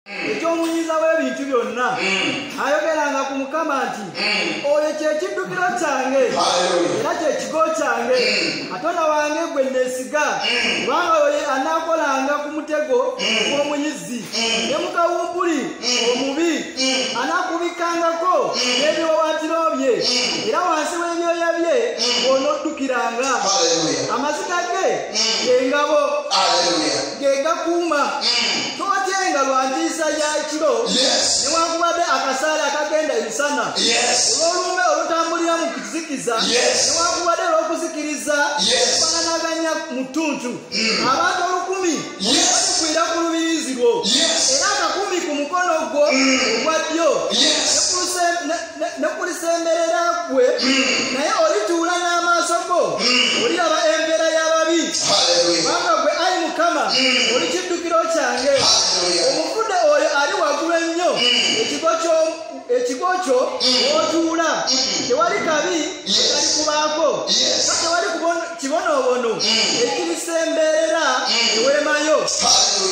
Eky'omuyinza w'ebintu byonna ayogeranga ku Mukama nti oyo kye kiddukiro kyange era kye kigo kyange, Katonda wange gwe neesiga, kubanga oyo anaakolanga ku mutego gw'omuyizzi ne mu kawumpuli omubi anaakubikangako n'ebiwaawaatiro bye, era wansi w'ebyoya bye bw'onoddukiranga. Amaziga ge g'engabo ge gakuuma. Totyenga lwa ntiisa ya kiro, newankubadde akasaale akagenda emisana, olw'olumbe olutambulira mu kizikiza, newankubadde olw'okuzikiriza okufaananaganya mu ttuntu. Abantu 1000 balikwira ku lubiriizi lwo, era 1000 ku mukono gwo ogwa ddyo, ne kulisemberera ggwe, naye olituula n'amaaso go oliraba empeera y'ababi. Kubanga ggwe ayi Mukama oli kiddukiro kyange, omufudde oyo ali waggulu ennyo, ekigo kyo w'otuula, tewali kabi kalikubaako, tewali kibonoobono ekirisemberera eweema yo.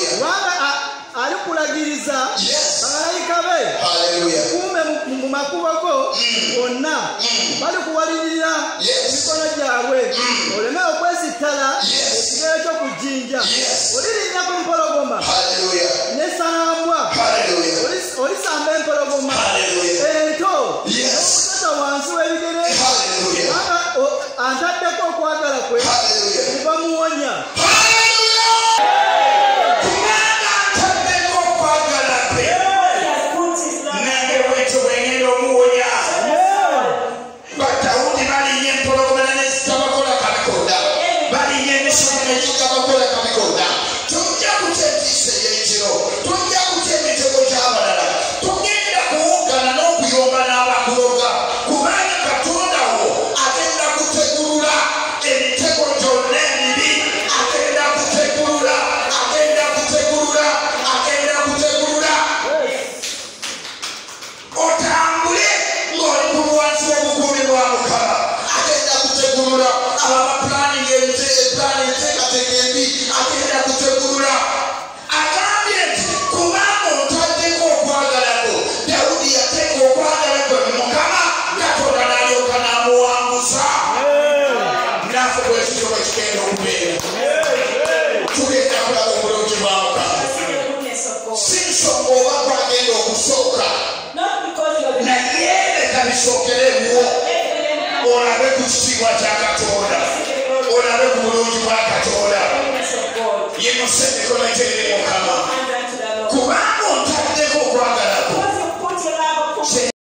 Kubanga alikulagiriza bamalayika be kuume mu makubo go gonna, balikuwalirira emikono gyabwe, oleme okwesittala ekigere kyo ku jjinja. Olirinnya ku mpologoma n'essalambwa, olisamba empologoma ento n'okusasa wansi w'ebigere, kubanga antaddeko okwagala kwe kuva muwonya. Olabe ku kitiibwa kya Katonda, olabe ku bulungi bwa Katonda. Yimusa emikono gye.